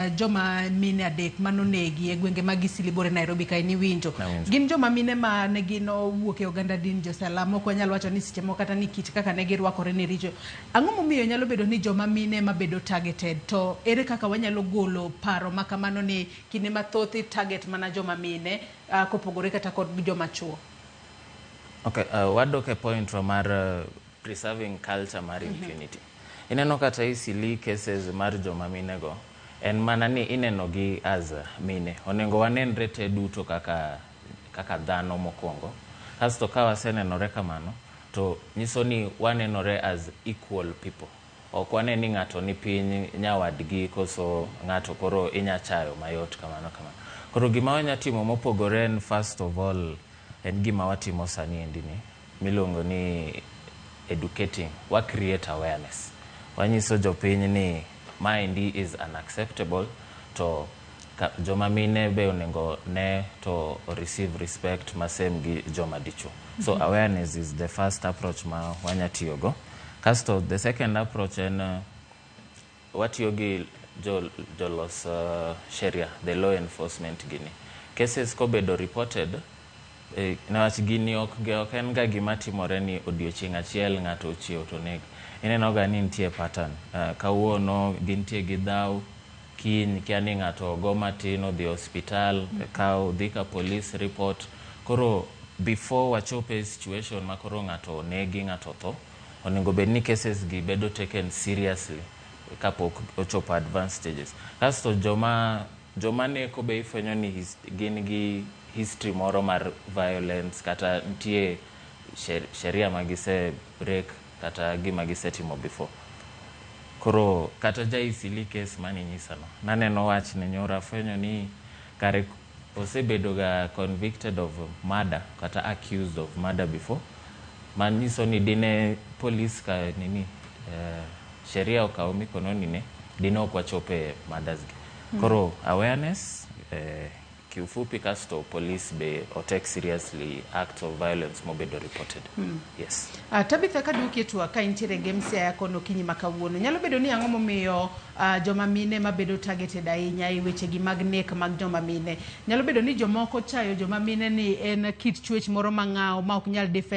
Joma mine adek manonegi e gwenge mag Isilibore Nairobi kae niwinjo. Nawinjo. Gin joma mine ma ne gin owuok e oganda din Josalam, ok wanyal wacho ni seche moko kata ni kit kaka ne girwakore ne richo. Ang'o momiyo nyalo bedo ni joma mine ma bedo targeted to ere kaka wanyalo golo paro ma kamano ni kinde mathoth i target mana joma mine kopogore kata kod joma chuo? Okay, wadok e point wa mar preserving culture mar impunity. Ineno kata Eastleigh cases mar joma mine go, en mana ni ineno gi as mine. Onego wanenre te duto kaka dhano mokwongo. Kasto ka wasenenore kamano, to nyiso ni wanenore as equal people. Ok wane ni ng'ato ni piny nyawadgi koso ng'ato koro inya chayo mayot kamano kamano. Koro gima wanya timo mopogore en, first of all, en gima watimo sani endi ni miluongo ni educating, wa create awareness. Wanyiso jopiny ni maendi is unacceptable to ka, joma mine be onego ne to receive respect ma same gi joma dichuo. So awareness is the first approach ma wanya tiyogo. Kasto the second approach en watiyo gi jolos sheria, the law enforcement gini. Cases kobedo reported, niwach gini ok en ga gima timore ni odiochieng' achiel ng'ato ochiew to neg. Ineno ga ni nitie pattern. Kawuono gintie gi dhaw, kiny kia ni ng'ato ogo matin odhi osiptal, kaw dhi ka police report. Koro before wachop e situation ma koro ng'ato onegi, ng'ato otho, onego bed ni cases gi bedo taken seriously kapok ochopo advanced stages. Kasto joma neko be ifwenyo ni gin gi history moro mar violence kata nitie sheria ma gise break kata gima gisetimo before. Koro kata ja Eastleigh case maninyisano, naneno wachne nyoro afwenyo ni kare osebedo ga convicted of murder kata accused of murder before, manyiso ni dine police ka nini sheria okaw mikononi ne dine ok wachope murders gi. Koro awareness kiufupi, kasto police be otake seriously acts of violence mobedo reported. Yes. Tabitha, kaduoki e twak ka intiere e Siaya kono okinyi ma kawuono, nyalo bedo ni ang'o momiyo joma mine mabedo targeted ahinya e wechegi mag nek mag joma mine? Nyalo bedo ni jomoko chayo joma mine ni en kit chwech moro mang'aw ma ok nyal defend